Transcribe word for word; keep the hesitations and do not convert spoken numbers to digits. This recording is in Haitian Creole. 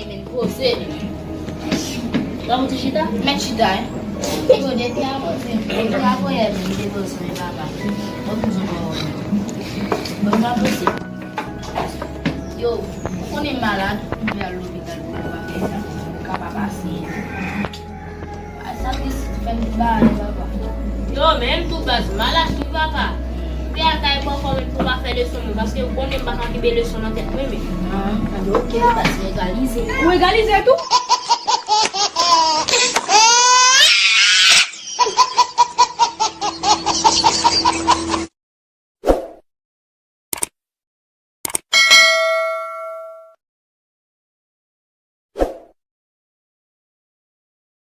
konnen men poze li. Ban m ti chita. Mèt chita, hein. Yo, depi avan, depi avan yè, men te bezwen papa. Mwen bezwen papa. Mwen pa posib. Yo, ou konnen malad, ou dwe al lopital pou yo pa fè sa. Ou ka pa pase. A sa ki fè m ba papa. Yo, men m tou baz, malad tou papa. Te al kay papa men pou pa fè leson mwen, paske ou konnen m pa ka kenbe leson nan tèt mwen, men. Ah, ok, baz, egalize. Ou egalize tou?